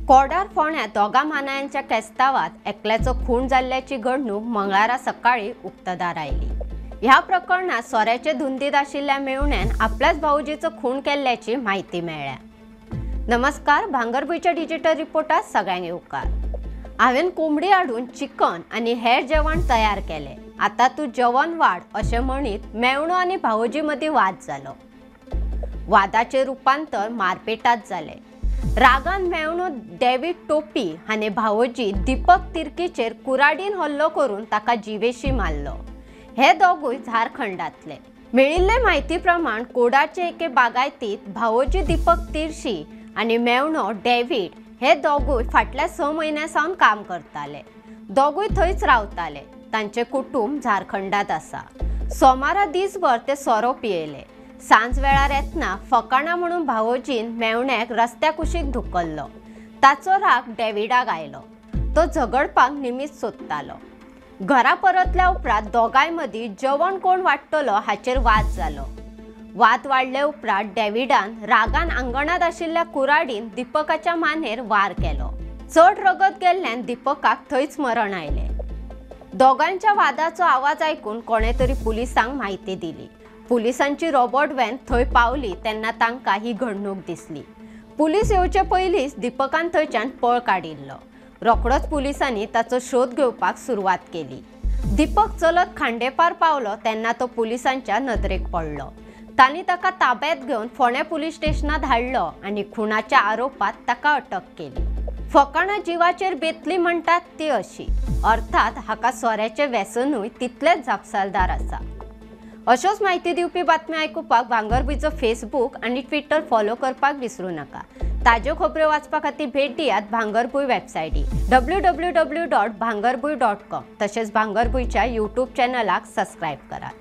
कोडार फोंड्या दोगा मानायांच्या केस्तावात एकल्याचो खून जाल्ल्याची घडणूक मंगळारा सकाळी उक्तदार आयली। ह्या प्रकरणात सोऱ्याचे धुंदीत आशिल्ल्या मेवण्यान आपल्याच भाऊजीचो खून केल्ल्याची म्हायती मेळ्ळ्या। नमस्कार, भांगरभूंयच्या डिजिटल रिपोर्टात सगळ्यांक येवकार। हांवें कोंबडी हाडून चिकन आनी हेर जेवण तयार केलें, आता तूं जेवण वाड अशें म्हणीत मेवणो आनी भावोजी मदीं वाद जालो। वादाचें रुपांतर मारपेटात जालें। रागान मेवणो डेव्हिड टोपी हाणें भावोजी दीपक तिर्कीचेर कुराडीन हल्लो करून ताका जिवेशी मारलो। हे दोगूय झारखंडांतले। मेळिल्ले म्हायती प्रमाण कोडाचे एके बागायतीत भावोजी दीपक तिर्शी आनी मेवणो डेव्हिड हे दोगूय फाटल्या 6 म्हयन्यां सावन काम करताले। दोगूय थंयच रावताले। तांचे कुटुंब झारखंडात आसा। सोमारा दिसभर ते सोरो पियेले। सांज वेळार येतना फकाणां म्हणून भावोजीन मेवण्याक रस्त्या कुशीक धुकल्लो। ताचो राग डेव्हिडाक आयलो। तो झगडपाक निमित्त सोदतालो। घरा परतल्या उपरांत दोगांय मदीं जेवण कोण वाडटलो हाचेर वाद जालो। वाद वाडले उपरांत डेव्हिडान रागान आंगणांत आशिल्ल्या कुराडीन दीपकाच्या मानेर वार केलो। चड रगत गेल्ल्यान दीपकाक थंयच मरण आयलें। दोगांच्या वादाचो आवाज आयकून कोणे तरी पुलिसांक म्हायती दिली। पुलिसांची रोबोट व्हॅन थंय पावली तेन्ना तांकां ही घडणूक दिसली। पुलीस येवचे पयलींच दीपकान थंयच्यान पळ काडिल्लो। रोखडोच पुलिसांनी ताचो शोध घेवपाक सुरवात केली। दीपक चलत खांडेपार पावलो तेन्ना तो पुलिसांच्या नदरेक पडलो। तांणी ताका ताब्यात घेवन फोंड्या पुलीस स्टेशनात हाडलो आनी खुनाच्या आरोपात ताका अटक केली। फकाणां जिवाचेर बेतली म्हणटात ती अशी, अर्थात हाका सोऱ्याचें व्यसनूय तितलेंच जापसालदार आसा। अश्योच म्हायती दिवपी बातम्यो आयकुपाक भांगरभूंयचो फेसबूक आनी ट्विटर फॉलो करपाक विसरूं नाका। ताज्यो खबऱ्यो वाचपा खातीर भेट दियात भांगरभूंय वेबसायटी www.bhangarbhuy.com तशेंच भांगरभूंयच्या यूट्यूब चॅनलाक सबस्क्रायब करात।